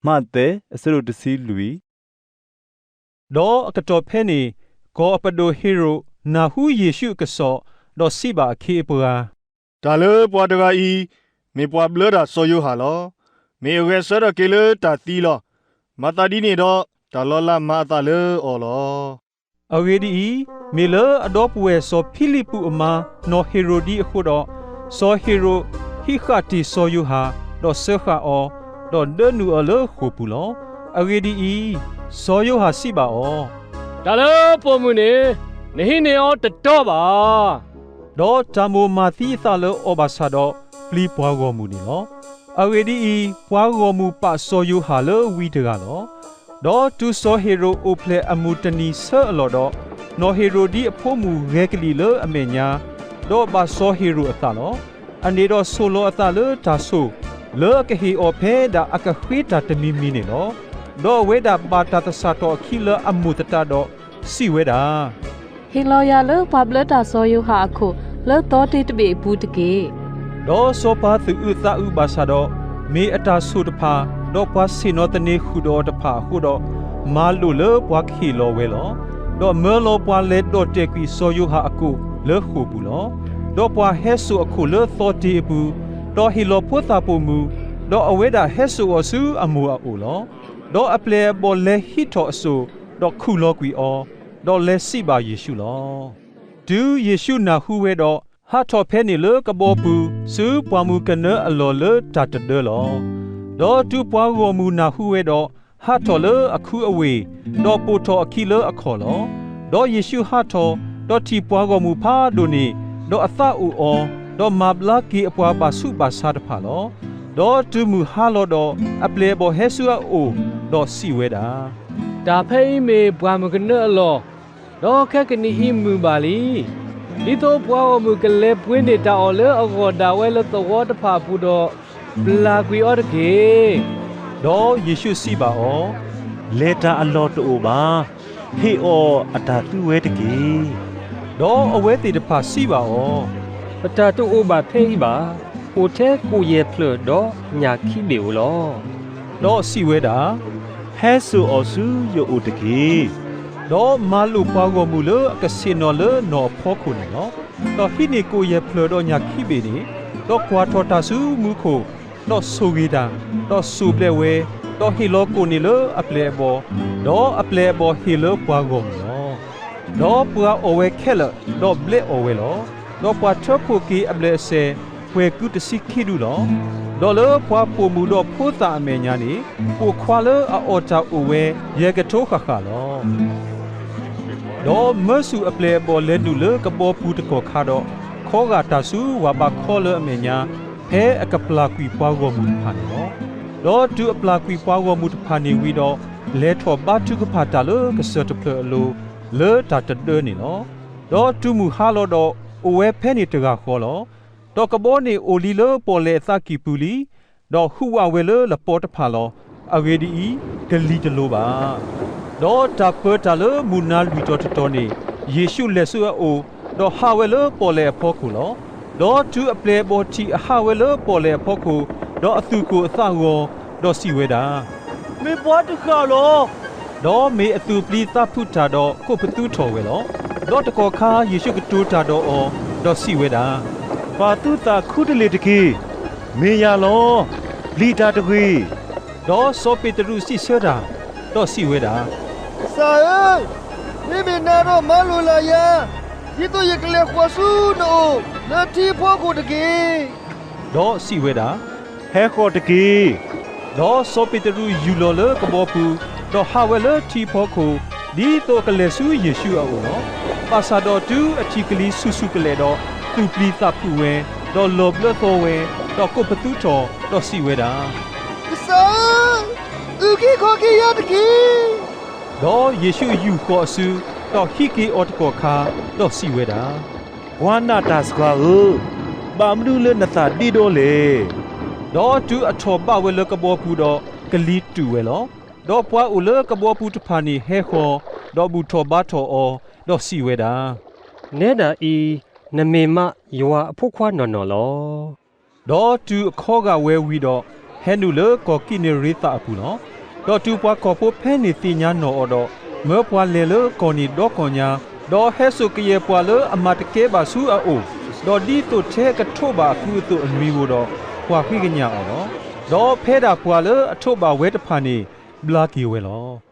မးသဲ အဆၢဒိၣ်တဆံလွံၢ်. ဒီးအကတီၢ်ဖဲန့ၣ် ကီၢ်အပဒိၣ်ဟ့ရိၣ်နၢ်ဟူယ့ၣ်ရှူးအကစီၣ်, ဒီးစံးဘၣ်အခ့အပှၤ, တၢ်လၢပှၤတဂၤအံၤ မ့ၢ်ပှၤဘျၢတၢ်စီၤယိၤဟၣ်လီၤ. မ့ၢ်အဂဲၤဆၢထၢၣ်က့ၤလၢတၢ်သံလီၤ. မၤသးဒ်န့ၣ်ဒီး တၢ်လီၤလးမၤအသးလၢအီၤလီၤ. အဂ့ၢ်ဒ်အံၤ, မ့ၢ်လၢအဒီပုၢ်ဝဲၢ်စီၤဖံလံးပူးအမါ နီၢ်ဟ့ရိၣ်ဒံအဃိဒီး, စီၤဟ့ရိၣ်ဟံးဃာ်တ့ၢ်စီၤယိၤဟၣ်, ဒီးစၢဃာ်အီၤ, ဒီးဒၢနုာ်အီၤလၢဃိာ်ပူၤလီၤ. အဂ့ၢ်ဒ်အံၤ, စီၤယိၤဟၣ်စံးဘၣ်အီၤ, တၢ်လၢပိာ်မုၣ်န့ၣ် နဟံးန့ၢ်အီၤတတီဘၣ်. ဒီးတၢ်မိၣ်မၤသံအသးလၢအီၤဘၣ်ဆၣ်ဒီး ပျံၤပှၤဂီၢ်မုၢ်န့ၣ်လီၤ. အဂ့ၢ်ဒ်အံၤ, ပှၤဂီၢ်မုၢ်ပာ်စီၤယိၤဟၣ်လၢဝံတဂၤလီၤ. ဒီးတုၤစီၤဟ့ရိၣ်အိၣ်ဖျဲၣ်အမုၢ်တနံၤဆၢအလီၢ်ဒီး, နီၢ်ဟ့ရိၣ်ဒံအဖိမုၣ်ဂဲၤကလံၣ်လၢအမဲာ်ညါ, ဒီးဘၣ်စီၤဟ့ရိၣ်အသးလီၤ. အန့ၣ်ဒီးဆိၣ်လီၤအသးလၢတၢ်ဆိၣ်, လၢအကဟ့ၣ်အီၤဖဲဒၣ်အကဃ့တၢ်တမံၤမံၤန့ၣ်လီၤ. ဒီးအဝဲဒၣ်ဘၣ်တၢ်သဆၣ်ထီၣ်အခံလၢအမိၢ်သတးဒီးစံးဝဲဒၣ်, ဟ့ၣ်လီၤယၤလၢပှၤဘျၢတၢ်စီၤယိၤဟၣ်အခိၣ်လၢသီတ့ၢ်တဘ့ၣ်အပူၤတက့ၢ်. ဒီးစီၤပၤသူၣ်အုးသးအုးဘၣ်ဆၣ်ဒီး, မ့ၢ်အတၢ်ဆိၣ်တဖၣ်, ဒီးပှၤဆ့ၣ်နီၤသန့ၤဃုာ်ဒီးအီၤတဖၣ်အဃိဒီး, မၤလိာ်လၢပှၤကဟ့ၣ်လီၤဝဲလီၤ. ဒီးမၢလီၤပှၤလဲၤဒီၣ်တဲာ်ကွံာ်စီၤယိၤဟၣ်အကိၣ်လၢဃိာ်ပူၤလီၤ. ဒီးပှၤဟဲစိာ်အခိၣ်လၢသီတ့ၢ်အပူၤ, ဒီးဟ့ၣ်လီၤဖိသၣ်ပိာ်မုၣ်, ဒီးအဝဲဒၣ်ဟဲစိာ်အီၤဆူအမိၢ်အအိၣ်လီၤ. ဒီးအပျဲၢ်အဘီၣ်လဲၤဟံးထီၣ်အစိၣ်, ဒီးခူၣ်လီၤကွံာ်အီၤ, ဒီးလဲၤစံးဘၣ်ယ့ၣ်ရှူးလီၤ. တုၤယ့ၣ်ရှူးနၢ်ဟူဝဲဒီး, ဟးထီၣ်ဖဲန့ၣ်လၢကဘီပူၤ, ဆူပှၢ်မုၢ်ကနၢအလီၢ်လၢတၢ်တဒၢလီၤ. ဒီးတုၤပှၤဂီၢ်မုၢ်နၢ်ဟူဝဲဒီး, ဟးထီၣ်လၢအခုအဝ့ၢ်, ဒီးပိာ်ထီၣ်အခံလၢအခီၣ်လီၤ. ဒီးယ့ၣ်ရှူးဟးထီၣ်, ဒီးထံၣ်ပှၤဂီၢ်မုၢ်ဖးဒိၣ်န့ၣ်, ဒီးအသးအိၣ်အီၤ, ဒီးမၤဘျါက့ၤအပှၤဘၣ်ဆူးဘၣ်ဆါတဖၣ်လီၤ. ဒီးတုၤမုၢ်ဟါလီၤဒီး, အပျဲၢ်အဘီၣ်ဟဲဆူအအိၣ်, ဒီးစံးဝဲဒၣ်, တၢ်ဖဲအံၤမ့ၢ်ပှၢ်မုၢ်ကနၢအလီၢ်, ဒီးခဲကနံၣ်အံၤမုၢ်ဘၣ်လံ. ဒ်သိးပှၤဂီၢ်မုၢ်ကလဲၤပှ့ၤန့ၢ်တၢ်အီၣ်လၢအဂီၢ်ဒၣ်ဝဲလၢသဝီတဖၣ်အပူၤဒီး, ပျၢ်ကွံာ်အီၤတက့ၢ်. ဒီးယ့ၣ်ရှူးစံးဘၣ်အီၤ, လဲၤတၢ်အလီၢ်တအိၣ်ဘၣ်. ဟ့ၣ်အီၤအတၢ်သူဝဲတက့ၢ်. ဒီးအဝဲသ့ၣ်တဖၣ်စံးဘၣ်အီၤ, ပတၢ်တအိၣ်ဘၣ်ဖဲအံၤဘၣ်. အိၣ်ထဲကိၣ်ယဲၢ်ဖျၢၣ်ဒီးညၣ်ခံဘ့ၣ်ဧိၤလီၤ. ဒီးစံးဝဲဒၣ်, ဟဲစိာ်အီၤဆူယအိၣ်တက့ၢ်. ဒီးမၤလိာ်ပှၤဂီၢ်မုၢ်လၢအကဆ့ၣ်နီၤလၢနီၢ်အဖီခိၣ်န့ၣ်လီၤ. ဒီးဟံးန့ၢ်ကိၣ်ယဲၢ်ဖျၢၣ်ဒီးညၣ်ခံဘ့ၣ်န့ၣ်, ဒီးကွၢ်ထီၣ်တၢ်ဆူမူခိၣ်, ဒီးဆိၣ်ဂ့ၤတၢ်, ဒီးစိၣ်ဘျဲးဝဲ, ဒီးဟ့ၣ်လီၤကိၣ်န့ၣ်လၢအပျဲၢ်အဘီၣ်, ဒီးအပျဲၢ်အဘီၣ်ဟ့ၣ်လၢပှၤဂီၢ်မုၢ်လီၤ. ဒီးပှၤအီၣ်ဝဲခဲလၢာ်, ဒီးဘျဲးအီၣ်ဝဲလီၤ. ဒီးပှၤထၢဖှိၣ်က့ၤအဘျဲၣ်အစဲၤ, ပှဲၤကုတဆံခံဒူလီၤ. ဒီးလၢပှၤပိာ်မုၣ်ဒီးဖိသၣ်အမဲာ်ညါန့ၣ်, ပိာ်ခွါလၢအအီၣ်တၢ်အိၣ်ဝဲယဲၢ်ကထိဃၣ်ဃၣ်လီၤ. ဒီးမၢဆူၣ်အပျဲၢ်အဘီၣ်လဲၤနုာ်လၢကဘီပူၤတကီၢ်ခါဒီး, ခီဂာ်တၢ်ဆူဝၣ်ဘးခီလၢအမဲာ်ညါ, ဖဲအကပျၢ်ကွံာ်ပှၤဂီၢ်မုၢ်တဖၣ်န့ၣ်လီၤ. ဒီးတုၤအပျၢ်ကွံာ်ပှၤဂီၢ်မုၢ်တဖၣ်န့ၣ်ဝံၤဒီး, လဲၤထီၣ်ဘါထုကဖၣ်တၢ်လၢကစၢၢ်တဖျၢၣ်အလိၤ, လၢတၢ်တဒၢန့ၣ်လီၤ. ဒီးတုၤမုၢ်ဟါလီၤဒီး, အိၣ်ဝဲဖဲန့ၣ်တဂၤဃီလီၤ. ဒီးကဘီန့ၣ်အိၣ်လံလၢပီၣ်လဲၣ်အသးကံၢ်ပူၤလံ, ဒီးဟူးဝးဝဲလၢလပီတဖၣ်လီၤ. အဂ့ၢ်ဒ်အံၤ, ကလံၤတလိၤဘၣ်. ဒီးတၢ်ပၢတၢ်လၢမုၢ်နၤလွံၢ်တီၤတတီၤန့ၣ်, ယ့ၣ်ရှူးလဲၤဆူအအိၣ်, ဒီးဟးဝဲလၢပီၣ်လဲၣ်အဖီခိၣ်လီၤ. ဒီးတုၤအပျဲၢ်အဘီၣ်ထံၣ်အဟးဝဲလၢပီၣ်လဲၣ်အဖီခိၣ်, ဒီးအသူၣ်ကိၢ်အသးဂီၤ, ဒီးစံးဝဲဒၣ်, မ့ၢ်ပှၤတဃၣ်လီၤ. ဒီးမ့ၢ်အသူၣ်ပျံၤသးဖုးတၢ်ဒီးကိးပသူထီၣ်ဝဲလီၤ. ဒီးတကီၢ်ခါယ့ၣ်ရှူးကတိၤတၢ်ဒီးအီၤ, ဒီးစံးဝဲဒၣ်, ပာ်သုသးခူတလ့ၢ်တက့ၢ်. မ့ၢ်ယၤလီၤ. ပျံၤတၢ်တဂ့ၤ. ဒီးစီၤပ့းတရူးစံးဆၢတၢ်, ဒီးစံးဝဲဒၣ်, ကစၢ်ဧၢ, မ့မ့ၢ်နၤဒီးမၤလိာ်လၢ်ယၤ, ဒ်သိးယကလဲၤဃီၤဆူနအိၣ်လၢထံဖီခိၣ်တက့ၢ်. ဒီးစံးဝဲဒၣ်, ဟဲဃီၤတက့ၢ်. ဒီးစီၤပ့းတရူးယူၢ်လီၤလၢကဘီပူၤ, ဒီးဟးဝဲလၢထံဖီခိၣ်, ဒ်သိးအကလဲၤဆူယ့ၣ်ရှူးအအိၣ်လီၤ. ဘၣ်ဆၣ်ဒီးတုၤအထံၣ်ကလံၤဆူၣ်ဆူၣ်ကလဲာ်ဒီး, သူၣ်ပျံၤသးဖုးဝဲ, ဒီးလီၤဘျၢသီဝဲ, ဒီးကိးပသူထီၣ်, ဒီးစံးဝဲဒၣ်, ကစၢ်ဧၢ, အုၣ်က့ၤခီၣ်က့ၤယၤတက့ၢ်. ဒီးယ့ၣ်ရှူးယူၢ်ဃီၤအစု, ဒီးဟံးက့ၤအီၤတကီၢ်ခါ, ဒီးစံးဝဲဒၣ်, ပှၤနာ်တၢ်စှၤဧၢ, ဘၣ်မနုၤလၢနသးဒ့ဒီလဲၣ်. ဒီးတုၤအထီၣ်ဘၣ်ဝဲလၢကဘီပူၤဒီး, ကလံၤတူာ်ဝဲလီၤ. ဒီးပှၤအိၣ်လၢကဘီပူၤတဖၣ်န့ၣ်ဟဲဃီၤ, ဒီးဘူၣ်ထီၣ်ဘါထီၣ်အီၤ, ဒီးစံးဝဲဒၣ်, နဲဒၣ်အံၤ, နမ့ၢ်မးယွၤအဖိခွါနီၢ်နီၢ်လီၤ. ဒီးတုၤအခီဂာ်ဝဲဝံၤဒီး, ဟဲနုာ်လၢကီၢ်ကံးနရ့သးအပူၤလီၤ. ဒီးတုၤပှၤကီၢ်ဖိဖဲန့ၣ်သ့ၣ်ညါနီၢ်အီၤဒီး, မၢပှၤလဲၤလၢကီၢ်န့ၣ်ဒီကီၢ်ညါ, ဒီးဟဲစိာ်ကယဲၢ်ပှၤလၢအမၤတကဲဘၣ်ဆူအအိၣ်, ဒီးဒ်သိးထဲကထိးဘၣ်အကုအသိးအနွံဧိၤဒီး, ကွၢ်ဃ့ကညးအီၤလီၤ. ဒီးဖဲဒၣ်ပှၤလၢအထိးဘၣ်ဝဲတဖၣ်န့ၣ်, ဘျါက့ၤဝဲလီၤ.